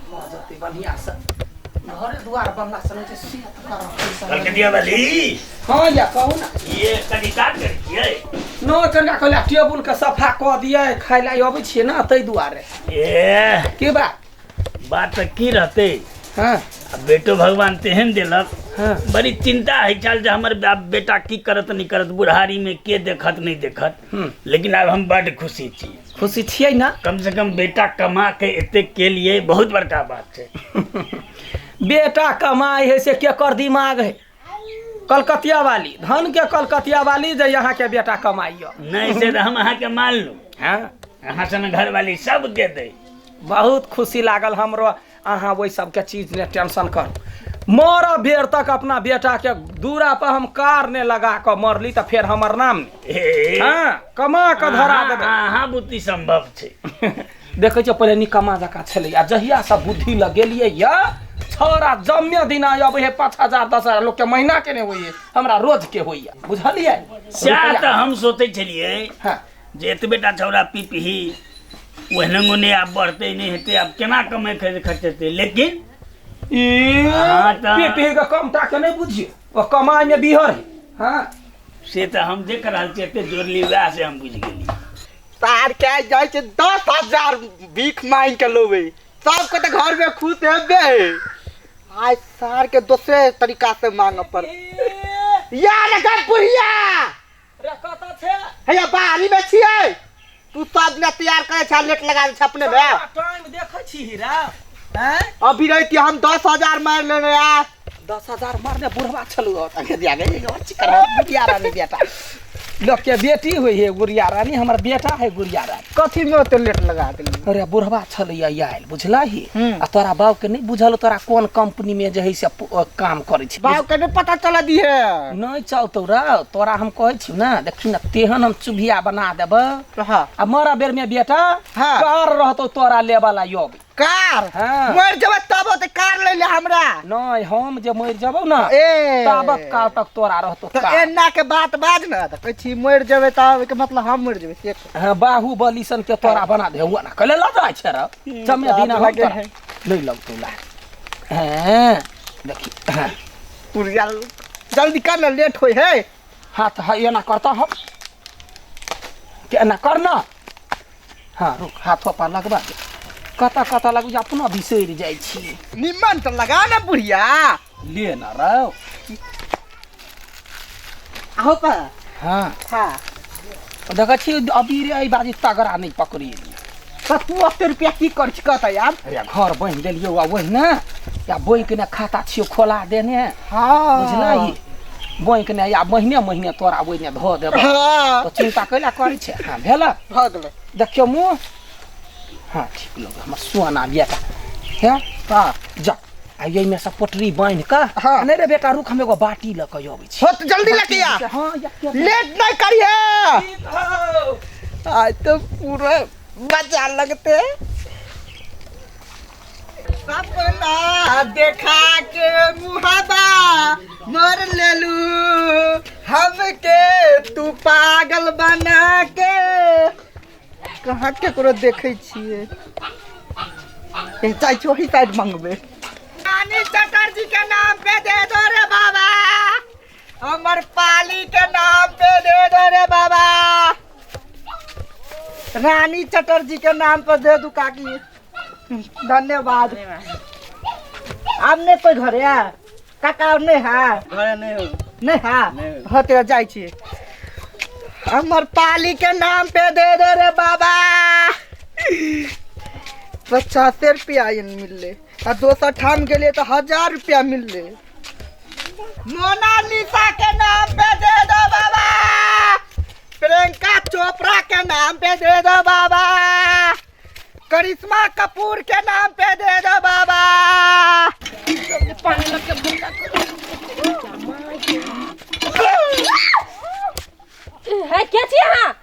भऽ जेतै बढ़िआँ से घरे दुआर बनला से नहि छै से तऽ करब पैसा। कलकतिया वाली। हँ या कहू ने। ये कनि काज करै छियै? न कनिका कहलियै टेबुल के सफा कऽ दियै, खाय लए अबै छियै ने ताहि दुआरे। ए की बात? बात तऽ की रहतै। हँ। आ बेटो भगवान तेहन देलक। हँ। बड़ी चिंता होइ छल जे हमर बाप बेटा की करत नहि करत, बुढ़ारी में के देखत नहि देखत। लेकिन आब हम बड्ड खुशी छी। खुशी छियै ने? कम से कम बेटा कमा के एते के लिए बहुत बड़का बात छै। बेटा कमाइ है से केकर दिमाग है? कलकतिया वाली धन के कलकतिया वाली जे यहाँ के बेटा कमाइयो। नहीं से तऽ हम अहाँके मान लू। हाँ। अहाँ सन घरवाली सबके दै। बहुत खुशी लागल हमरो। अहाँ ओहि सबके चीज ने टेंशन करू। मर बेर तक अपना बेटा के दूरा पर हम कार ने लगा कऽ मरली तऽ फेर हमर नाम ने। हे। हाँ, कमा कऽ धरा देबै। अहाँ बुद्धि संभव छै। देखै छियै पहिले निकम्मा जकाँ छलै आ जहिया से बुद्धि लगेलियै या छौड़ा जम्मे दिना अबै है 5,000 10,000 लोकके महीना के नहि होइए, हमरा रोज के होइए, बुझलियै? सएह तऽ हम सोचै छलियै। हाँ। जे एतबेटा छौड़ा पीपही ओहने ओने आब बढ़तै नहि हेतै, आब केना कमाइ खर्चेतै, लेकिन ई हाँ, तऽ- पी पी के कम टा के नहि बुझियौ, ओ कमाइ में बिहर है। हाँ। से तऽ हम देख रहल छी, एते जोड़ली वएह से हम बुझि गेली। सार के जाइ छै 10,000 भीख मांगि के लेबै, सबके तऽ घर में खुश हेबे। आइ सार के दोसरे तरीका से मांगऽ पड़ यार। एकदम बुढ़िया रे कतऽ छै? हैया बाहरी में छियै। तू सब ने तैयार करे छै, लेट लगा दै छै अपने में। टाइम देखै छी हीरा? हैं? अभी रहती हम 10,000 मारि लेने यार। 10,000 मारने बुढ़वा छलू दिया गुड़िया रानी बेटा लोक के बेटी होइ है गुड़िया रानी, हमर बेटा है गुड़िया रानी। कथी में ओते लेट लगा देली? अरे बुढ़वा छलैया आयल बुझलही। आ तोरा बाप के नहीं बुझल तोरा कोन कंपनी में जे है से काम करै छै। बाप के नहीं पता चल दी है। नहीं चलतौ रे, तोरा हम कहै छी ना, देखी ना तेहन हम चुभिया बना देबै। हाँ। आ मरा बेर में बेटा हाँ। कार रहतौ तोरा लेबला योब। कार? हाँ। मर जेबै तब ओते कार ले ले हमरा। नहीं, हम जे मर जेबौ ना, ए। ताबत काल तक तोरा रहतौ तऽ कार। एना के बात बाज ना, तऽ कहै छी मर जेबै तब के मतलब हम मर जेबै से। हाँ, बाहुबली सन के तोरा बना दे हुआ ना कले लऽ जाइ छै रे। जमे बात दिना हम लगे तोरा है। नहीं लगतौ ला। हाँ, देखी, हाँ। पुरिया जल्दी कर ना, लेट होय है। हाथ है एना करता हम के एना करना। हाँ रुक, हाथों पर लगबा दे। कतऽ कतऽ लगबै छै, अपनो बिसरि जाइ छी। निमन तऽ लगा ना बुढ़िया। ले ना रौ। आहो पर। हाँ। हाँ। देखै छी अभी रे एहि बाजी तगड़ा नहि पकड़िए। तऽ तू ओते रुपया की कर छी कहता यार? अरे घर बान्हि देलियौ आ ओहिना या बैंक ने खाता छियौ खोला देने। हाँ। बुझलही? बैंक ने या महीने महीने तोरा ओहिने धऽ देबौ। हाँ। तऽ चिंता कैला करै छै? हाँ भेल? भऽ गेलै। देखियौ मुँह। हाँ ठीक लोग हमर सोना बेटा। हे? हाँ। जा आ एहिमे से पोटरी बान्हि कऽ। हाँ। नहि रे बेटा रुक, हम एगो बाटी लऽ कऽ अबै छी। हो तऽ जल्दी लऽ के आ। हाँ, या के- लेट नहीं करिहे। ठीक हौ। आज तो पूरा मजा लगते। सपना देखा के मुहाबा मर लेलू हमके तू पागल बना के। कहाँ केकरो देखै छियै? ए, जाइ छी ओही साइड मंगबै। रानी चटर्जी के नाम पे दे दो रे बाबा, हमर पाली के नाम पे दे दो रे बाबा। रानी चटर्जी के नाम पर दे दू काकी। धन्यवाद। आब नहीं कोई घरे है काका? और नहीं है घरे? नहीं हो। नहीं है? नहीं। हाँ तेरा जाइ छी। हमर पाली के नाम पे दे दो रे बाबा। 50 रुपया मिलले आ दोसर ठाम गेलियै तऽ 1000 रुपया मिलले। मोनालिसा के नाम पे दे दो बाबा, प्रियंका चोपड़ा के नाम पे दे दो बाबा, करिश्मा कपूर के नाम पे दे दो बाबा। है के छी अहाँ?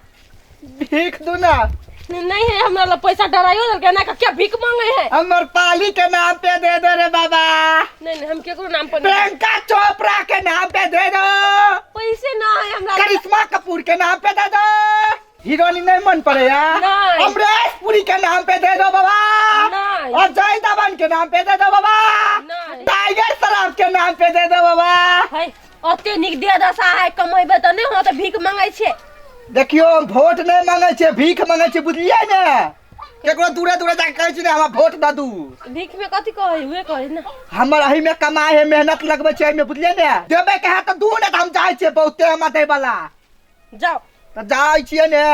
भीख दू ना। नहीं है हमरा लग पैसा। डराइयो देलकै ना क्या भीख मांगे है। हमर पाली के नाम पे दे दो रे बाबा। नहीं नहीं, हम केकरो नाम पर नहीं। प्रियंका चोपड़ा के नाम पे दे दो। पैसे ना है हमरा लग। करिश्मा कपूर के नाम पे दे दो। हीरोइन नहीं मन पड़े यार? नहीं। अमरीश पुरी के नाम पे दे दो बाबा। नहीं। अजय देवगन। धवन के नाम पे दे दो बाबा। नहीं। टाइगर श्रॉफ के नाम पे दे दो बाबा। है ओते नीक दे दशा है, कमेबै तऽ नहि हो तऽ भीख मंगै छै। देखियो, हम वोट नहीं मांगे छे, भीख मांगे छे, बुझलिए ने? केकरो दूरे दूरे जाके कहै छी ने हमरा वोट दऽ दू। भीख में कथी कहै, उहे कहै ने। हमर एही में कमाई है, मेहनत लगबै छै एहिमे, बुझलिए ने? देबै के है तऽ दू ने, तऽ हम जाइ छियै बहुते हमरा दै वाला। जाओ। तऽ जाइ छियै ने।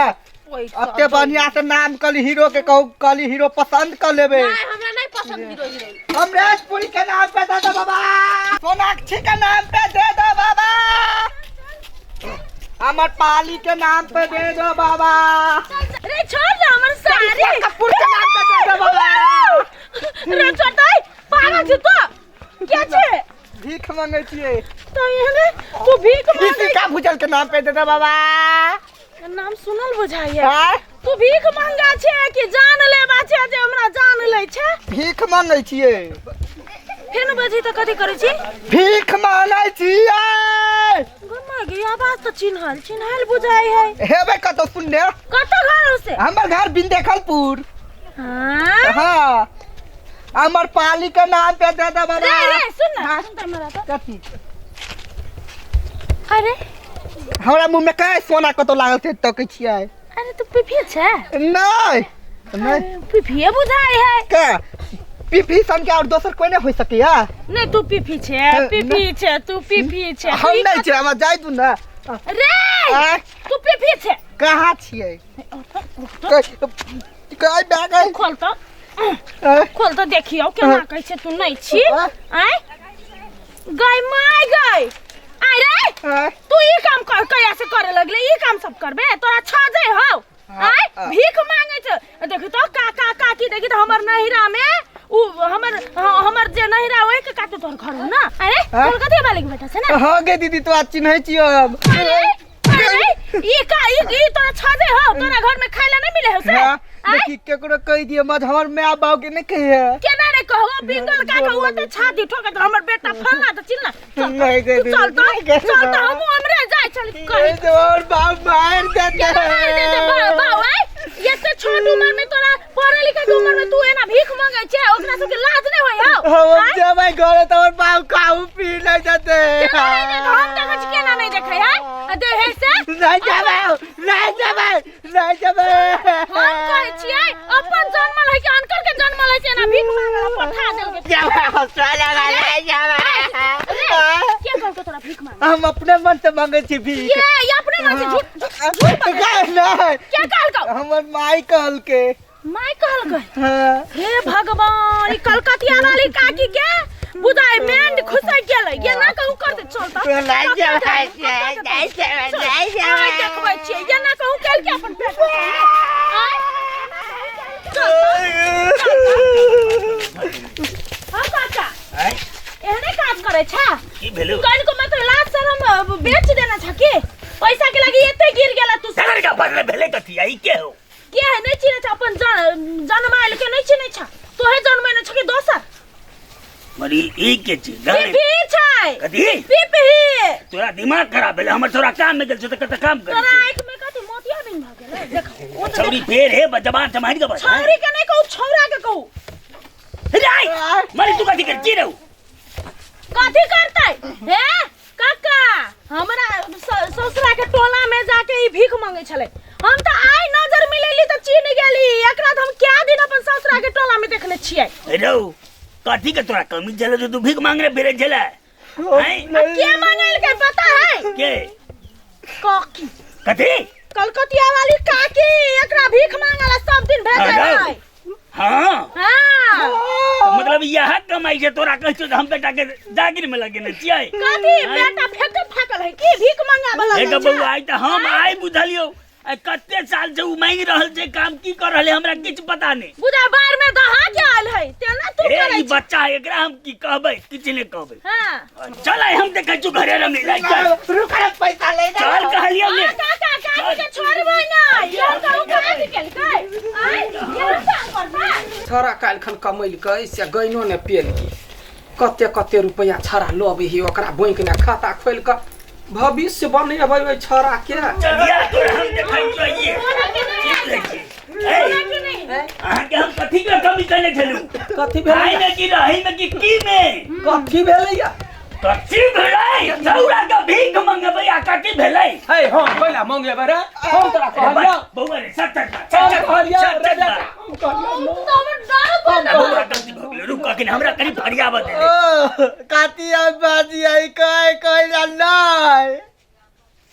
पैसा एते बढ़िया से नाम कहली हीरो के, कहू कहली हीरो पसंद कर लेबै। नहीं, हमरा नहीं पसंद हीरो हीरोइन। अमरीश पुरी के नाम पे दे दो बाबा, सोनाक्षी के नाम पे दे दो बाबा, अमर पाली के नाम पे दे दो बाबा। रे छोड़ ना हमर साड़ी। कपूर के नाम पे दे दो बाबा। रे छोड़ दे, पागल छी तू के छे? भीख मांगे छियै। तो एहने तू भीख मांगे? दीपिका भुजल के नाम पे दे दो बाबा। नाम सुनल बुझाइए। आँय? तू भीख मांगा छे कि जान लेबा छे जे हमरा जान लै छे? भीख मांगे छियै। फेर बजी तऽ कथी करै छी? भीख मांगे छियै। गमा गे, आवाज तऽ चिन्हल चिन्हल बुझाइ है। हेबै कतौ सुनने। कतऽ घर हो से? हमर घर बिंदेखलपुर। हाँ? हाँ, अमर पाली के नाम पे दे दे बाबा। रे रे सुन ना, हाँ। सुन तऽ हमरा तऽ। कथी? अरे हमरा मुँह में का सोना कतौ लागल छै तकै छियै। अरे तू पीपी छै? नहीं नहीं। पीपीए बुझाइ है। का पीपी सन के और दोसर कोई नहीं हो सकैया। नहीं, तू पीपी छै, पीपी छै, तू पीपी छै। हम नहीं छै, हमरा जाय दू ना। रे आँय? तू पीपी छै। कहाँ छियै? कई बैग है? खोल तऽ, आँय? खोल तऽ, देखियौ केना कहै छै तू नहि छी। आँय? आँय गई my गई, आय रे। आँय? तू ई काम कर कहिया से करे लगले? ई काम सब करबे तोरा छजै हौ? आय हाँ। भीख मांगे छै, देखी तो काका काकी, देखी तो हमर नहिरा में उ हमर, हाँ, हमर जे नहिरा ओहि के काटू तोहर घर हो ना। अरे हाँ? तोहर कथी वाले के बेटा छै ना? हाँ गे दीदी, तो आज चिन्है छियो हम। अरे अरे, ई का ई ई तोरा छजै हौ? तोरा घर में खाय ला नहीं मिले हौ से? हाँ, आय? देखी केकरो कहि दियो मत, हमर my बाप के नहीं कहिए। केना रे कहबो? पिंगल का कहू त छाती ठोकत हमर बेटा फलना त चिल्ला। चल त, नहीं गे तू दीदी, चल त, नहीं गे चल त, दीदी। हमहूँ हमरे जाय चल कहि। ये तो और बाप मार देते। केना मारि देतै बाउ? आय एते छोट उमर में तोरा, पढ़े लिखे के उमर में तू एना भीख मांगे छै, ओकरा सबके लाज नहीं होय हौ? हम आँय? जबै घरे तो हमर बाप खाऊ पी नहीं देते। केना नहीं देतै? हम देखै छी केना नहीं देखै है आ देहे से। नहीं जबै, नहीं जबै, नहीं जबै। हम कहै छियै अपन जन्मल है कि अनकर के जन्मल है से एना भीख मांगे ला पठा देलकै? जबै हम साला, नहीं जबै। रे, के कहलकै तोरा भीख मांगे? हम अपने मन से मांगे छी भीख। ये अपने मन से झूठ झूठ बजै छै। नहीं। के कहलकौ? हमर माई कहलकै। माय कहलकै? हाँ। हे भगवान, ई कलकतिया वाली काकी के बुझाइ मेंड घुसै गेलै, ये ना कहू कर दे। चल त। नहीं जबै, नहीं जबै, नहीं आइ जबै। देखबै छियै, ये ना कहू केलकै अपन पेट में। आइ चल त। हाँ काका, आँय? एहने काज करै छा? की भेलौ? कनिको मात्र लाज शरम बेच देना छ कि पैसा के लागि एते गिर गेला तू? तकर का बदले भेलै कथी? आ ई के हो? के है नहीं चिन्है छ? अपन जनमायल के नहीं चिन्है छ? तोहे जनमेने छ कि दोसर? मरी ई के छी गाने? पीपी छै। कथी? पीपी। तोरा दिमाग खराब भेलै? हमर छोरा काम में गेल छौ तऽ कतऽ काम करै तोरा छै? आँखि में कथी मोतिया बिन भऽ गेलै? देख ओ तऽ। छौरी फेर हे जबान सम्हारि के बज। छौरी के नहीं कहू, छौरा के कहू। रे मरी, तू कथी कर की रहू? कथी करतै हे काका? हमरा ससुरा के टोला में जाके ई भीख मांगे छलै, हम तऽ आइ नजर मिलेली तऽ चिन्ह गेली एकरा। तऽ हम क्या दिन अपन ससुरा के टोला में देखने छियै। रौ, कथी के तोरा कमी छलै जे तू भीख मांगने फिरे छलै? आँय? आ के मांगेलकै पता है? के? काकी। कथी? कलकतिया वाली काकी एकरा भीख मांगला सब दिन भेजै हाँ, है। हाँ। हाँ। तऽ मतलब इएह कमाई छै तोरा? कहै छौ जे हम बेटा के जागीर में लगेने छियै। कथी बेटा फेकल फाकल है की भीख मांगा वाला? हे गे बौआ, आइ तऽ हम आइ बुझलियौ, आइ कते साल से उ मांगि रहल छै काम, की कर रहल है हमरा किछु पता नहि। बुझा बाहर में दहा के आयल है तेना तू हे करै ई छी। बच्चा है, एकरा हम की कहबै? किछु नहि कहबै। हाँ। चल, आइ हम देखै छियौ घरे रमी लै चल। रुक रे, पैसा ले। चल कहलियौ ने। हाँ, काका काकी के छोड़बै ना, यार कहू काकी केलकै आइ ये काम करबै। छौड़ा काल्हिखन कमेलकै से गैनो ने पेलकै, कते कते रुपैआ छौड़ा लबै ही, ओकरा बैंक ने खाता खोलि कऽ भविष्य बनेबै ओहि छौड़ाके। चलिया, तोरा हम देखै छियौ आइये। तोरा के नहि ठीक रहै छै। सुनै कि नहीं अहाँके हम कथी के कमी केने छलहुँ? कथी भेलै? खाय में कि रहै में कि की में? कथी भेलै या? कथी भेलै? छौड़ा के भीख मंगबै आ कथी भेलै? हे, हम पहिला मंगेबै रे, हम तोरा अरे कहलियौ। बौआ रे, सच सच बात, हम सच सच कहलियौ सच रे सच बेटा, बात। हम कहलियौ हम तो हमर डर हम बन बौआ गलती भऽ गेलै, रुक अखन हमरा कनि फरियाबऽ दे। ओ काती बाजी आई कहे कहे नहीं।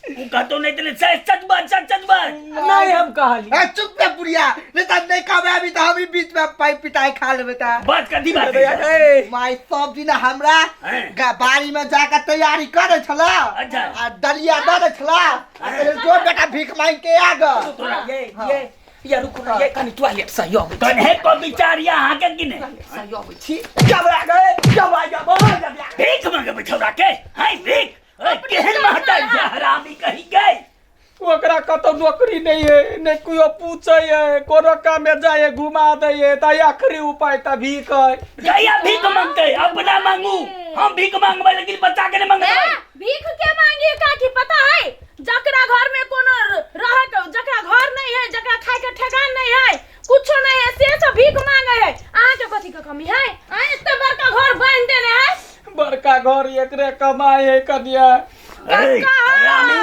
उ कहतो नहीं तने सच सच बात, सच सच बात। नहीं हम कहलियै। ए चुप रे बुढ़िया, नहीं तो नहीं कहबे अभी तो हम ही बीच में पाइप पिटाई खा लेबे ता। बात कथी बात है? माय सब दिन हमरा हैं। बाड़ी में जाकर तैयारी करे छला। अच्छा। आ दलिया दे दे छला। आ कहले, जो बेटा भीख मांग के आ ग। तोरा ये ये ये रुकू ना, ये कनि टॉयलेट से अबै छी। कन्हे को विचार या अहाँके कि नहि? से अबै छी। जब आ गए, जब आ गए, बहुत जब आ गए। भीख मंगबै छौड़ा के? हैं भीख? ओए, केहन महतारी छै हरामी कही गए। ओकरा कतौ नौकरी नहीं है, नहीं कोई पूछे है, कोनो काम में जाए घुमा दे है, त आखिरी उपाय त भीख है। जहिया भीख मांगते अपना मांगू, हम भीख मांगबै लेकिन बच्चा के नहीं मांगबै। ए, भीख के मांगी काकी पता है? जकरा घर में कोनो रह के, जकरा घर नहीं है, जकरा खाए के ठेकान नहीं है, कुछो नहीं है, से सब भीख मांगे है। अहाँ के कथी के कमी है? अहाँ एते बड़का घर बांध देने है। बड़का घर एकरे कमाई है कनिया। ए, कक्का। हरामी,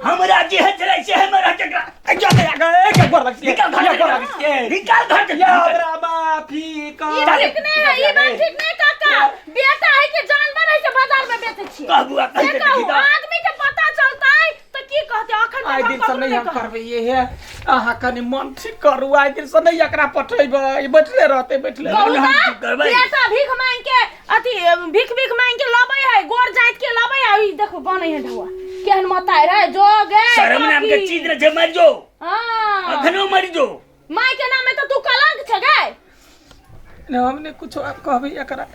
हमरा जे है चलै से हमरा केकरा। ए, जा गया, गए, के गोर लगती है, निकाल घर ये से, गोर लगती है। निकाल घर से, ये निकाल। हमरा माफी ई कर। ठीक नहीं है, ई बात ठीक नहीं काका। बेटा है कि जानवर है से बाजार में बेचै छियै। कह बुआ, कह से के कहू, देखी तऽ। आदमी के पता चलतै तऽ की कहतै? अखन आइ तक दिन से हम नहीं हम ककरो नहि करबै ये है। अहाँ कनि मन ठीक करू, आइ दिन से नहीं एकरा पठेबै, बैठले रहतै, बैठले कहू रहतै। हम तऽ, ठीक करबै। बेटा भीख मांग के अथी भीख भीख मांग के लबै है, गोर जाइत के लबै है, ई देखो बनै है ढौआ। केहन मताइ रहे जो गे शर्म नाम के काकी। चीज न छै, मर जो। हाँ। अखनो मर जो। माय के नाम में तो तू कलंक छै गे। ने हमने कुछो आब कहबै एकरा,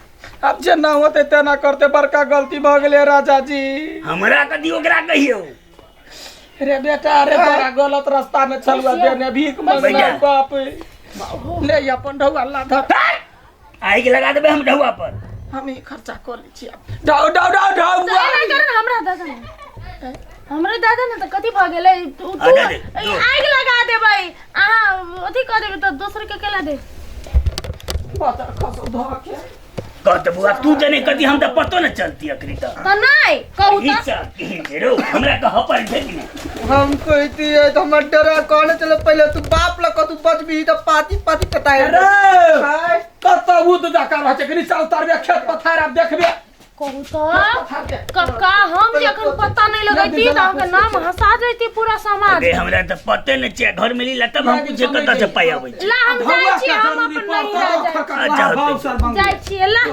आब जेना होतै तेना करतै। बड़का गलती भऽ गेलै राजा जी। हमरा कथी ओकरा कहियौ। रे बेटा रे, तोरा गलत रास्ता में चलुआ देने भीख मंगना बैठा। बाप ले ई अपन ढौआ ला धर। आगि लगा देबै हम ढौआ पर। हम ही खर्चा कऽ लै छी आब। ढौ ढौ ढौ ढौआ। तऽ एना कर ने, हमरा दादा ने, हमरे दादा ने तऽ कथी भऽ गेलै? तू आ, दे दे, ई दो। आगि लगा देबै, अहाँ अथी कऽ देबै तऽ दोसर के केला दे। बतर खसौ धऽ के। कह तऽ बुआ तू जने कथी, हम तऽ पतो न चलती अखनी तऽ। तऽ नहि कहू ई तऽ। सब की रो, हमरा कहऽ पड़ै छै कि नहि? हम कहती है तो हमर डरा कहने चले पहले तू बाप लग तू बचबी तो पाती पाती कटाए। रे हाय। कतऽ उद जकाँ रहै छै, कनि चल तरबे खेत पथार आब देखबे। कहू तऽ कक्का, हम जे अखन पता नहीं लगैती तऽ अहाँके नाम हंसा जैती पूरा समाज। अरे हमरा तऽ पते नहि छै, घर मिली ला तब हम पूछे कतऽ से पाइ अबै छै। ला हम जाइ छी, हम अपन नहीं अच्छा जाइ छियै ला।